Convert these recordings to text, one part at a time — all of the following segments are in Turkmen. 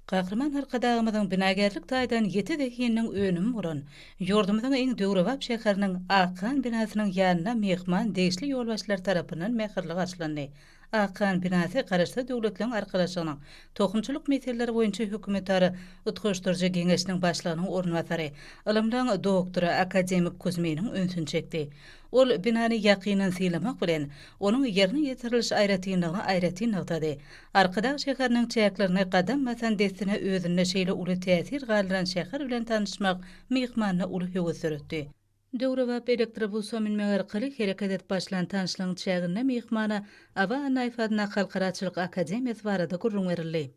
Gahryman Arkadagymyzyň binagärlik taýdan ýiti zehininiň önümi bolan, ýurdumyzyň iň döwrebap şäheriniň Akhan binasynyň ýanynda myhman degişli ýolbaşçylar tarapyndan mähirli garşylandy. Akhan binasy Garaşsyz Döwletleriň Arkalaşygynyň Tohumçylyk meseleleri boýunça hökümetara utgaşdyryjy geňeşiniň başlygynyň orunbasary, ylymlaryň doktory, akademik Kuzminiň ünsüni çekdi. Ol binany ýakyndan synlamak bilen, onuň ýerine ýetiriliş aýratynlygyny aýratyn nygtady. Arkadag şäheriniň çäklerine gadam basan dessine özünde şeýle uly täsir galdyran şäher bilen tanyşmak myhmanda uly höwes döretdi. Döwrebap elektrobusa münmek arkaly hereket edip başlan tanyşlygyň çäginde myhmana Aba Annaýew adyndaky Halkara atçylyk akademiýasy barada gürrüň berildi.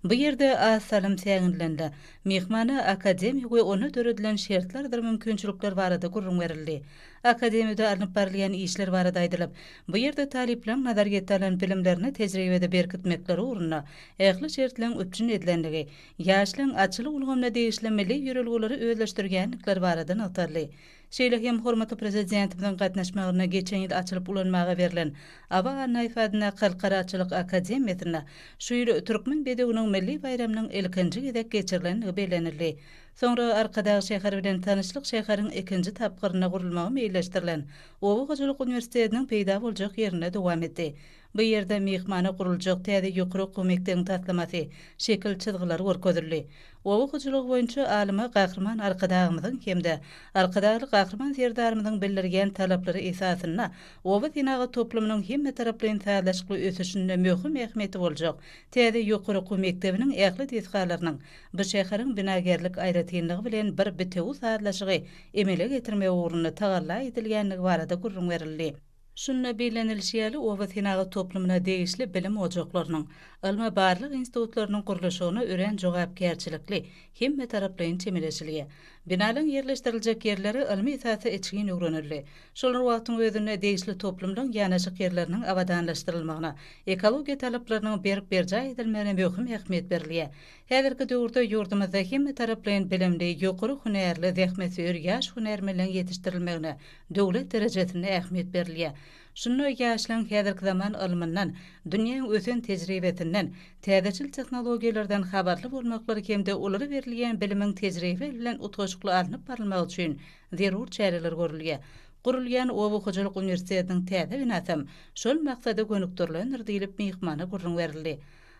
Bu ýerde az salym säginilende, myhmana akademiýa we onda döredilen şertlerdir mümkinçilikler barada gürrüň berildi. Akademiýada alnyp barylýan işler barada aýdylyp, bu ýerde talyplaryň nazaryýetde alan bilimlerini tejribede berkitmekleri ugrunda ähli şertleň üpjün edilendigi, ýaşlaryň atçylyk ulgamyna degişli milli ýörelgeleri özleşdirýändikleri barada nygtaldy. Şeýle hem hormatly Prezidentimiziň gatnaşmagynda geçen ýyl açylyp ulanmaga berlen Aba Annaýew adyndaky Halkara atçylyk akademiýasynda şu ýyl Türkmen bedewiniň milli baýramynyň ilkinji gezek geçirilendigi bellenildi. Soňra Arkadag şäheri bilen tanyşlyk şäheriň ikinji tapgyrynda gurulmagy meýilleşdirilen Oba hojalyk uniwersitetiniň peýda boljak ýerinde dowam etdi. Bu ýerde myhmana guruljak täze ýokary okuw mekdebiň taslamasy, şekil çyzgylary görkezildi. Oba hojalygy boýunça alyma Gahryman Arkadagymyzyň hem-de Arkadagly Gahryman Serdarymyzyň bildirýän talaplary esasynda oba senagat toplumynyň hemmetaraplaýyn sazlaşykly ösüşinde möhüm ähmiýeti boljak täze ýokary okuw mekdebiniň ähli desgalarynyň bu şäheriň binagärlik aýratynlygy bilen bir bitewi sazlaşygy emele getirmek ugrunda tagalla edilýändigi barada gürrüň berildi. Şunda bellenilişi ýaly, oba senagat toplumyna degişli bilim ojaklarynyň, ylmy-barlag institutlarynyň gurluşygyna örän jogapkärçilikli, hemmetaraplaýyn çemeleşilýär. Binalaryň ýerleşdiriljek ýerleri ylmy esasda içgin öwrenildi. Şol bir wagtyň özünde degişli toplumlaryň ýanaşyk ýerleriniň abadanlaşdyrylmagyna, ekologiýa talaplarynyň berk berjaý edilmegine möhüm ähmiýet berilýär. Häzirki döwürde ýurdumyzda hemmetaraplaýyn bilimli, ýokary hünärli, zähmetsöýer ýaş hünärmenleriň ýetişdirilmegine döwlet derejesinde ähmiýet berilýär. Şunda ýaşlaryň häzirki zaman ylmyndan, dünýäň ösen tejribesinden, täzeçil tehnologiýalardan habarly bolmaklary hem-de olara berilýän bilimiň tejribe bilen utgaşykly alnyp barylmagy üçin zerur çäreler görülýär. Gurulýan oba hojalyk uniwersitetiniň täze binasam şol maksada gönükdirilendir diýlip, myhmana gürrüň berildi.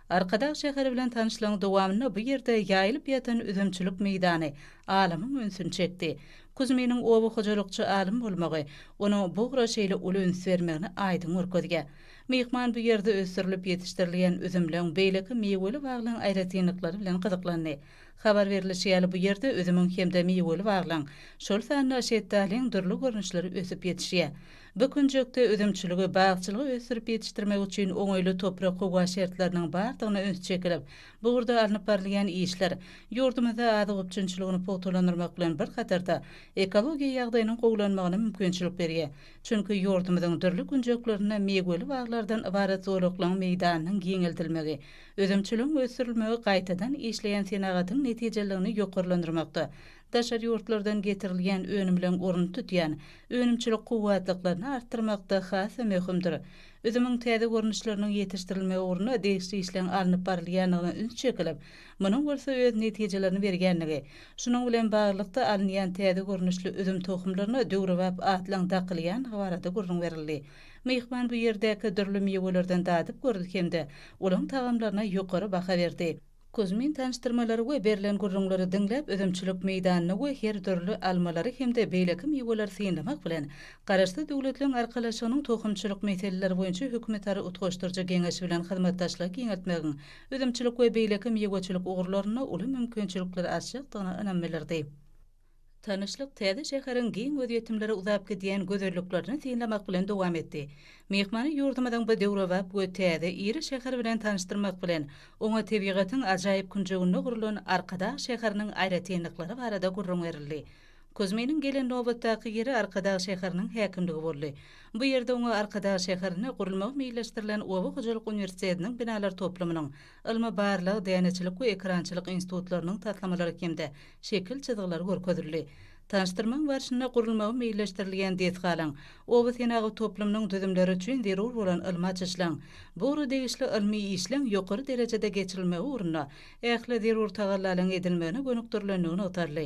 Arkadag şäheri bilen tanyşlygyň dowamynda bu ýerde ýaýylyp ýatan üzümçilik meýdany alymyň ünsüni çekdi. Kuzminiň oba hojalykçy alym bolmagy, onuň bu ugra şeýle uly üns bermegini aýdyň görkezýär. Myhman bu ýerde ösdürilip ýetişdirilýän üzümleň, beýleki miweli baglaryň aýratynlyklary bilen gyzyklandy. Habar berlişi ýaly, bu ýerde üzümiň hem-de miweli baglaryň, şol sanda şetdalyň dürli görnüşleri ösüp ýetişýär. Bu künjekde üzümçiligi, bagçylygy ösdürip ýetişdirmek üçin oňaýly toprak-howa şertleriniň bardygyna üns çekilip, bu ugurda alnyp barylýan işler ýurdumyzda azyk üpjünçiligini pugtalandyrmak bilen bir hatarda, ekologiýa ýagdaýynyň gowulanmagyna mümkinçilik berýär. Çünki ýurdumyzyň dürli künjeklerinde miweli baglardan ybarat zolaklaryň meýdanynyň giňeldilmegi, üzümçiligiň ösdürilmegi gaýtadan işleýän senagatyň netijeliligini ýokarlandyrmakda, daşary ýurtlardan getirilýän önümleň ornuny tutýan önümçilik kuwwatlyklaryny artdyrmakda has-da möhümdir. Üzümiň täze görnüşleriniň ýetişdirilmegi ugrunda degişli işleň alnyp barylýandygyna üns çekilip, munuň bolsa öz netijelerini berýändigi, şunuň bilen baglylykda alynýan täze görnüşli üzüm tohumlaryna döwrebap atlaryň dakylýandygy barada gürrüň berildi. Myhman bu ýerdäki dürli miwelerden dadyp gördi hem-de olaň tagamlaryna ýokary baha berdi. Kuzmin tanyşdyrmalary we berlen gürrüňleri diňläp, üzümçilik meýdanyny we her dürli almalary hem-de beýleki miweleri synlamak bilen, Garaşsyz Döwletleriň Arkalaşygynyň tohumçylyk meseleleri boýunça hökümetara utgaşdyryjy geňeşi bilen hyzmatdaşlygy giňeltmegiň üzümçilik we beýleki miweçilik ugurlarynda uly mümkinçilikleri açjakdygyna ynam bildirdi. Tanyşlyk täze şäheriň giň gözýetimlere uzap gidýän gözelliklerini synlamak bilen dowam etdi. Myhmany ýurdumyzyň bu döwrebap we täze iri şäheri bilen tanyşdyrmak bilen, oňa tebigatyň ajaýyp künjeginde gurlan Arkadag şäheriniň aýratynlyklary barada gürrüň berildi. Kuzminiň gelen nobatdaky ýeri Arkadag şäheriniň häkimligi boldy. Bu ýerde oňa Arkadag şäherinde gurulmagy meýilleşdirilen Oba hojalyk uniwersitetiniň binalar toplumynyň, Ylmy-barlag, däneçilik we ekerançylyk institutlarynyň taslamalary hem-de şekil çyzgylary görkezildi. Tanyşdyrmagyň barşynda gurulmagy meýilleşdirilýän desgalaryň, oba senagat toplumynyň düzümleri üçin zerur bolan ylmy açyşlaryň, bu ugra degişli ylmy işleň ýokary derejede geçirilmegi ugrunda ähli zerur tagallalaryň edilmegine gönükdirilenligi nygtaldy.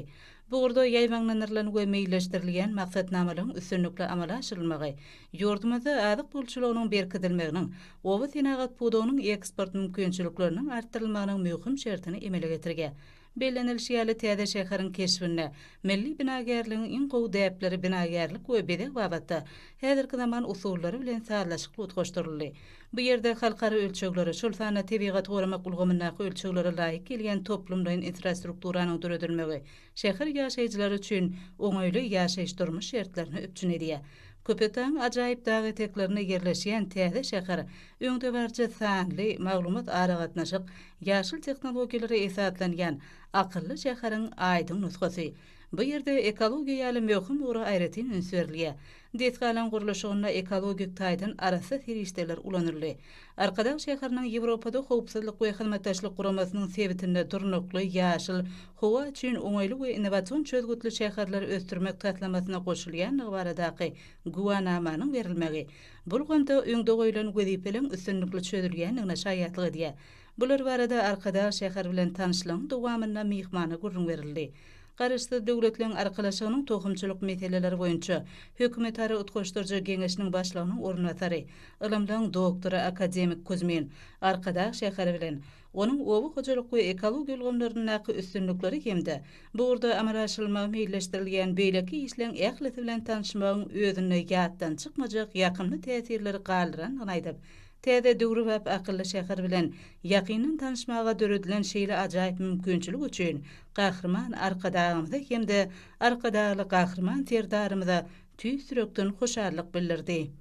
Bu ugurda ýaýbaňlandyrylan we meýilleşdirilýän maksatnamalaryň üstünlikli amala aşyrylmagy ýurdumyzda azyk bolçulygynyň berkidilmeginiň, oba senagat pudagynyň eksport mümkinçilikleriniň artdyrylmagynyň möhüm şertini emele getirýär. Bellenilişi ýaly, täze şäheriň keşbinde milli binagärligiň iň gowy däpleri binagärlik we bezeg babatda häzirki zaman usullary bilen sazlaşykly utgaşdyryldy. Bu ýerde halkara ölçeglere, şol sanda tebigaty goramak ulgamyndaky ölçeglere laýyk gelýän toplumlaýyn infrastrukturanyň döredilmegi şäher ýaşaýjylary üçin oňaýly ýaşaýyş-durmuş şertlerini üpjün edýär. Köpetdagyň ajaýyp dag eteklerinde ýerleşýän täze şäher öňdebaryjy sanly, maglumat-aragatnaşyk, ýaşyl tehnologiýalara esaslanýan akylly şäheriň aýdyň nusgasy. Bu ýerde ekologiýa ýaly möhüm ugra aýratyn üns berilýär. Desgalaryň gurluşygynda ekologik taýdan arassa serişdeler ulanyldy. Arkadag şäheriniň Ýewropada Howpsuzlyk we Hyzmatdaşlyk Guramasynyň sebitinde durnukly, ýaşyl, howa üçin oňaýly we innowasion çözgütli şäherleri ösdürmek taslamasyna goşulýandygy baradaky güwänamanyň berilmegi bu ulgamda öňde goýlan wezipeleriň üstünlikli çözülýändigine şaýatlyk edýär. Bular barada Arkadag şäheri bilen tanyşlygyň dowamynda myhmana gürrüň berildi. Garaşsyz Döwletleriň Arkalaşygynyň tohumçylyk meseleleri boýunça Hökümetara utgaşdyryjy geňeşiniň başlygynyň orunbasary, ylymlaryň doktory, akademik Kuzmin Arkadag şäheri bilen onuň oba hojalyk we ekologiýa ulgamlaryndaky üstünlikleri hem-de bu ugurda amala aşyrylmagy meýilleşdirilýän beýleki işleň ählisi bilen tanyşmagyň özünde ýatdan çykmajak ýakymly täsirleri galdyrandygyny aýdyp, Täze döwrebap akylly şäher bilen ýakyndan tanyşmaga döredilen şeýle ajaýyp mümkinçilik üçin Gahryman Arkadagymyza hem-de Arkadagly Gahryman Serdarymyza tüýs ýürekden hoşallyk bildirdi.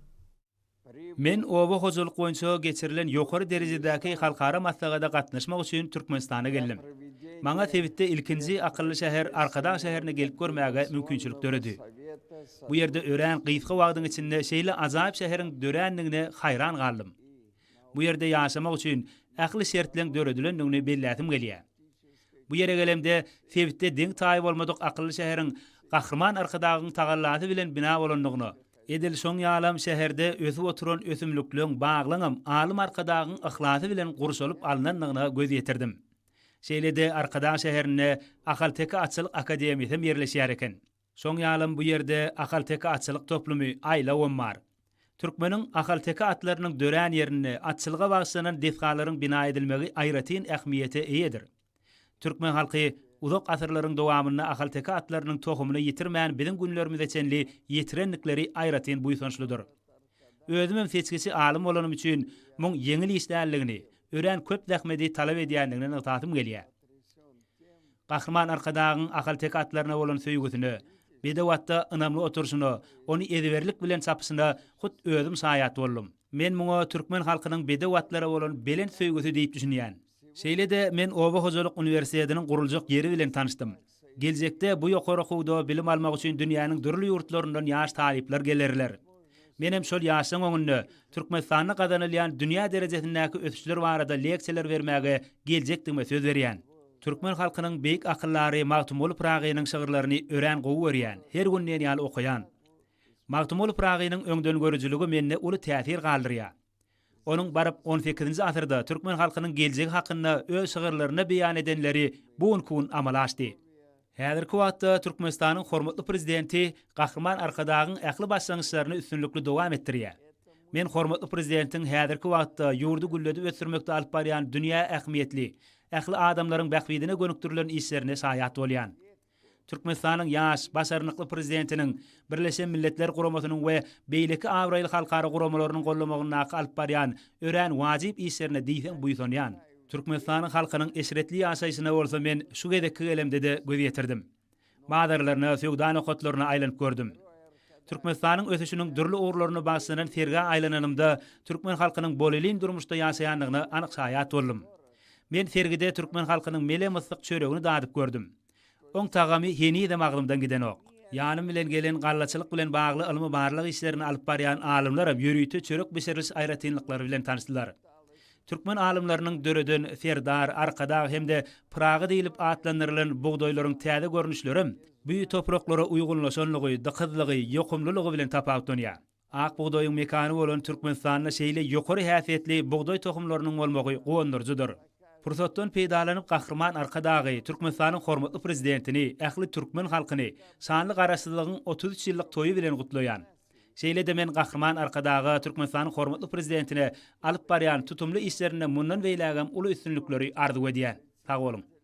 Men oba hojalyk boýunça geçirilen ýokary derejedäki halkara maslahata gatnaşmak üçin Türkmenistana geldim. Maňa sebitde ilkinji akylly şäher Arkadag şäherine gelip görmäge mümkinçilik döredi. Bu ýerde örän gysga wagtyň içinde şeýle ajaýyp şäheriň dörändigine haýran galdym. Bu ýerde ýaşamak üçin ähli şertleň döredilendigini belläsim gelýär. Bu ýere gelemde sebitde deň-taýy bolmadyk akylly şäheriň Gahryman Arkadagyň tagallasy bilen bina bolandygyna, edil şoň ýalam şäherde ösüp oturan ösümlikleň, baglaňam alym Arkadagyň yhlasy bilen gurşalyp alnandygyna göz ýetirdim. Şeýle-de Arkadag şäherinde Ahalteke atçylyk akademiýasy hem ýerleşýär eken. Şoň ýalam bu ýerde ahalteke atçylyk toplumy, aýlawam bar. Türkmeniň ahalteke atlarynyň dörän ýerinde atçylyga bagyşlanan desgalaryň bina edilmegi aýratyn ähmiýete eýedir. Türkmen halky uzak asyrlaryň dowamynda ahalteke atlarynyň tohumyny ýitirmän biziň günlerimize çenli ýetirendikleri aýratyn buýsançlydyr. Özümem seçgiçi alym bolanym üçin muň ýeňil iş däldigini, örän köp zähmedi talap edýändigini nygtasym gelýär. Gahryman Arkadagyň ahalteke atlaryna bolan söýgüsine, bedew atda ynamly oturyşyna, ony ezberlik bilen çapyşyna hut özüm şaýat boldum. Men muňa türkmen halkynyň bedew atlara bolan belent söýgüsi diýip düşünýän. Şeýle-de men oba hojalyk uniwersitetiniň guruljak ýeri bilen tanyşdym. Geljekde bu ýokary okuwda bilim almak üçin dünýäniň dürli ýurtlaryndan ýaş talyplar gelerler. Menem şol ýaşlaň öňünde Türkmenistanda gazanylýan dünýä derejesindäki ösüşler barada leksiýalar bermäge geljekdigime söz berýän. Türkmen halkynyň beýik akyldary Magtymguly Pyragynyň şygyrlaryny örän gowy görýän, her gün diýen ýaly okaýan. Magtymguly Pyragynyň öňdengörüjiligi mende uly täsir galdyrýar. Onuň baryp on sekizinji asyrda türkmen halkynyň geljegi hakynda öz şygyrlarynda beýan edenleri bu günki gün amala aşdy. Häzirki wagtda Türkmenistanyň hormatly Prezidenti Gahryman Arkadagyň ähli başlangyçlaryny üstünlikli dowam etdirýär. Men hormatly Prezidentiň häzirki wagtda ýurdy gülledip ösdürmekde alyp barýan dünýä ähmiýetli, ähli adamlaryň bähbidine gönükdirilen işlerine şaýat bolýan. Türkmenistanyň ýaş, başarnykly Prezidentiniň Birleşen Milletler Guramasynyň we beýleki abraýly halkara guramalarynyň gollamagyndaky alyp barýan örän wajyp işlerine diýseň buýsanýan. Türkmenistanyň halkynyň eşretli ýaşaýşyna bolsa men şu gezekki gelemde-de göz ýetirdim. Bazarlaryna, söwda nokatlaryna aýlanyp gördüm. Türkmenistanyň ösüşiniň dürli ugurlaryna bagyşlanan sergä aýlananymda türkmen halkynyň bolelin durmuşda ýaşaýandygyna anyk şaýat boldum. Men sergide türkmen halkynyň mele-myssyk çöregini dadyp gördüm. Oň tagamy henizem agzymdan gidenok. Ýanym bilen gelen gallaçylyk bilen bagly ylmy-barlag işlerini alyp barýan alymlaram ýörite çörek bişiriliş aýratynlyklary bilen tanyşdylar. Türkmen alymlarynyň döreden Serdar, Arkadag hem-de Pyragy diýlip atlandyrylan bugdaýlaryň täze görnüşlerem. Bu topraklara uýgunlaşanlygy, dykyzlygy, ýokumlylygy bilen tapawutlanýar. Ak bugdaýyň mekany bolan Türkmenistanda şeýle ýokary häsiýetli bugdaý tohumlarynyň bolmagy guwandyryjydyr. Pursatdan peýdalanyp Gahryman Arkadagy, Türkmenistanyň hormatly Prezidentini, ähli türkmen halkyny şanly Garaşsyzlygyň 33 ýyllyk toýy bilen gutlaýan. Şeýle-de men Gahryman Arkadaga, Türkmenistanyň hormatly Prezidentine alyp barýan tutumly işlerinde mundan beýlägem uly üstünlikleri arzuw edýän. Sag boluň!